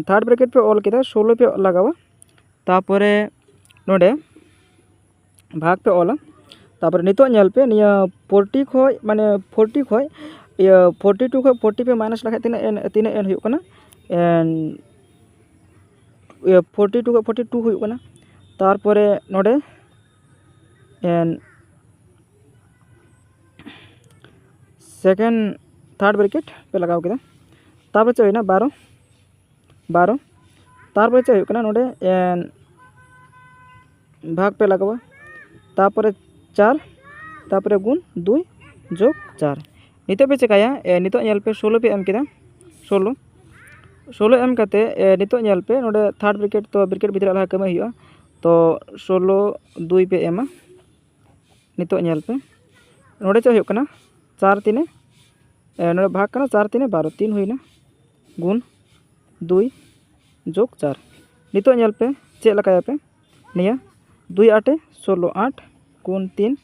third bracket ᱯᱮ ᱚᱞ ᱠᱮᱫᱟ, ᱥᱳᱞᱳ ᱯᱮ ᱞᱟᱜᱟᱣᱟ, ᱛᱟᱯᱚᱨᱮ ᱱᱚᱰᱮ ᱵᱷᱟᱜᱽ ᱯᱮ ᱚᱞᱟ᱾ ᱛᱟᱯᱚᱨᱮ ᱱᱤᱛᱚᱜ ᱧᱮᱞ ᱯᱮ, ᱱᱤᱭᱟᱹ ᱯᱷᱳᱨᱴᱤ ᱠᱷᱚᱡ, ᱢᱟᱱᱮ ᱯᱷᱳᱨᱴᱤ ᱠᱷᱚᱡ ᱤᱭᱟᱹ ᱯᱷᱳᱨᱴᱤ ᱴᱩ ᱠᱷᱚᱡ ᱯᱷᱳᱨᱴᱤ ᱯᱮ ᱢᱟᱭᱱᱟᱥ ᱞᱮᱠᱷᱟᱡ ᱛᱤᱱᱟᱹᱜ ᱮᱱ, ᱛᱤᱱᱟᱹᱜ ᱮᱱ ᱦᱩᱭᱩᱜ ᱠᱟᱱᱟ? ᱮᱱ ᱤᱭᱟᱹ ᱯᱷᱳᱨᱴᱤ ᱴᱩ ᱠᱷᱚᱡ ᱯᱷᱳᱨᱴᱤ ᱴᱩ ᱦᱩᱭᱩᱜ ᱠᱟᱱᱟ᱾ ᱛᱟᱨᱯᱚᱨᱮ ᱱᱚᱰᱮ ᱮᱱ second third bracket ᱯᱮ ᱞᱟᱜᱟᱣ ᱠᱮᱫᱟ᱾ ᱛᱟᱨᱯᱚᱨᱮ ᱪᱮᱫ ᱦᱩᱭᱱᱟ? ᱵᱟᱨᱚ, ᱵᱟᱨᱚ᱾ ᱛᱟᱨᱯᱚᱨᱮ ᱪᱮᱫ ᱦᱩᱭᱩᱜ ᱠᱟᱱᱟ? ᱱᱚᱰᱮ ᱮᱱ ᱵᱷᱟᱜᱽ ᱯᱮ ᱞᱟᱜᱟᱣᱟ, ᱛᱟᱨᱯᱚᱨᱮ ᱪᱟᱨ, ᱛᱟᱨᱯᱚᱨᱮ ᱜᱩᱱ ᱫᱩᱭ ᱡᱳᱜᱽ ᱪᱟᱨ᱾ ᱱᱤᱛᱚᱜ ᱯᱮ ᱪᱮᱠᱟᱭᱟ? ᱮ, ᱱᱤᱛᱚᱜ ᱧᱮᱞ ᱯᱮ, ᱥᱳᱞᱳ ᱯᱮ ᱮᱢ ᱠᱮᱫᱟ, ᱥᱳᱞᱳ, ᱥᱳᱞᱳ ᱮᱢ ᱠᱟᱛᱮ, ᱮ, ᱱᱤᱛᱚᱜ ᱧᱮᱞ ᱯᱮ, ᱱᱚᱰᱮ third bracket, ᱛᱚ bracket ᱵᱷᱤᱛᱨᱤ ᱨᱮ ᱟᱞᱟᱫᱟ ᱠᱟᱹᱢᱤ ᱦᱩᱭᱩᱜᱼᱟ᱾ ᱛᱚ ᱥᱳᱞᱳ ᱫᱩᱭ ᱯᱮ ᱮᱢᱟ᱾ ᱱᱤᱛᱚᱜ ᱧᱮᱞ ᱯᱮ, ᱱᱚᱰᱮ ᱪᱮᱫ ᱦᱩᱭᱩᱜ ᱠᱟᱱᱟ? ᱪᱟᱨ ᱛᱤᱱᱮ, ᱮ, ᱱᱚᱰᱮ ᱵᱷᱟᱜᱽ ᱠᱟᱱᱟ, ᱪᱟᱨ ᱛᱤᱱᱮ ᱵᱟᱨᱚ, ᱛᱤᱱ ᱦᱩᱭᱱᱟ, ᱜᱩᱱ ᱫᱩᱭ ᱡᱳᱜᱽ ᱪᱟᱨ᱾ ᱱᱤᱛᱚᱜ ᱧᱮᱞ ᱯᱮ ᱪᱮᱫ ᱞᱮᱠᱟᱭᱟᱯᱮ, ᱱᱤᱭᱟᱹ ᱫᱩᱭ ᱟᱴᱮ ᱥᱳᱞᱳ, ᱟᱴ ᱜᱩᱱ ᱛᱤᱱ,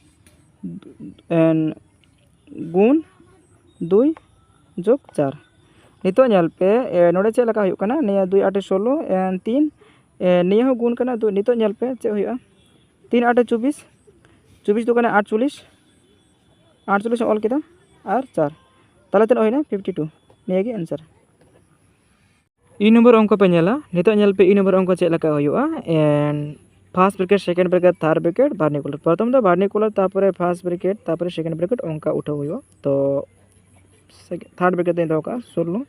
ᱮᱱ, ᱜᱩᱱ ᱫᱩᱭ ᱡᱳᱜᱽ ᱪᱟᱨ᱾ ᱱᱤᱛᱚᱜ ᱧᱮᱞ ᱯᱮ, ᱮ, ᱱᱚᱰᱮ ᱪᱮᱫ ᱞᱮᱠᱟ ᱦᱩᱭᱩᱜ ᱠᱟᱱᱟ? ᱱᱤᱭᱟᱹ ᱫᱩᱭ ᱟᱴᱮ ᱥᱳᱞᱳ, ᱮᱱ, ᱛᱤᱱ, ᱮ, ᱱᱤᱭᱟᱹ ᱦᱚᱸ ᱜᱩᱱ ᱠᱟᱱᱟ᱾ ᱫᱩ-, ᱱᱤᱛᱚᱜ ᱧᱮᱞ ᱯᱮ ᱪᱮᱫ ᱦᱩᱭᱩᱜᱼᱟ? ᱛᱤᱱ ᱟᱴᱮ ᱪᱚᱵᱵᱤᱥ, ᱪᱚᱵᱵᱤᱥ ᱫᱩ ᱠᱟᱱᱟ ᱟᱴᱪᱚᱞᱞᱤᱥ, ᱟᱴᱪᱚᱞᱞᱤᱥ ᱚᱞ ᱠᱮᱫᱟ ᱟᱨ ᱪᱟᱨ, ᱛᱟᱦᱚᱞᱮ ᱛᱤᱱᱟᱹᱜ ᱦᱩᱭᱱᱟ? Fifty two. ᱱᱤᱭᱟᱹ ᱜᱮ answer᱾ ᱤ ᱱᱚᱢᱵᱚᱨ ᱚᱝᱠᱚ ᱯᱮ ᱧᱮᱞᱟ᱾ ᱱᱤᱛᱚᱜ ᱧᱮᱞ ᱯᱮ, ᱤ ᱱᱚᱢᱵᱚᱨ ᱚᱝᱠᱚ ᱪᱮᱫ ᱞᱮᱠᱟ ᱦᱩᱭᱩᱜᱼᱟ᱾ And first bracket, second bracket, third bracket, vernacular᱾ ᱯᱨᱚᱛᱷᱚᱢ ᱫᱚ vernacular, ᱛᱟᱨᱯᱚᱨᱮ first bracket, ᱛᱟᱨᱯᱚᱨᱮ second bracket, ᱚᱱᱠᱟ ᱩᱴᱷᱟᱹᱣ ᱦᱩᱭᱩᱜᱼᱟ᱾ ᱛᱚ sec-, third bracket ᱫᱚᱧ ᱫᱚᱦᱚ ᱠᱟᱜᱼᱟ ᱥᱳᱞᱞᱳ,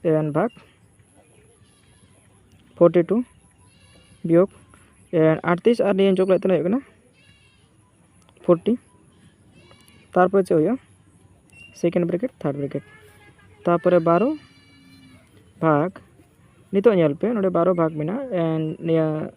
ᱮᱱ ᱵᱷᱟᱜᱽ ᱯᱷᱳᱨᱴᱤ ᱴᱩ ᱵᱤᱭᱳᱜᱽ ᱮᱱ ᱟᱴᱛᱨᱤᱥ, ᱟᱨ ᱱᱤᱭᱟᱹ ᱡᱳᱜᱽ ᱞᱮᱫ ᱛᱤᱱᱟᱹᱜ ᱦᱩᱭᱩᱜ ᱠᱟᱱᱟ? ᱯᱷᱳᱨᱴᱤ᱾ ᱛᱟᱨᱯᱚᱨᱮ ᱪᱮᱫ ᱦᱩᱭᱩᱜᱼᱟ? second bracket, third bracket, ᱛᱟᱨᱯᱚᱨᱮ ᱵᱟᱨᱚ ᱵᱷᱟᱜᱽ, ᱱᱤᱛᱚᱜ ᱧᱮᱞ ᱯᱮ, ᱱᱚᱰᱮ ᱵᱟᱨᱚ ᱵᱷᱟᱜᱽ ᱢᱮᱱᱟᱜᱼᱟ, and ᱱᱤᱭᱟᱹ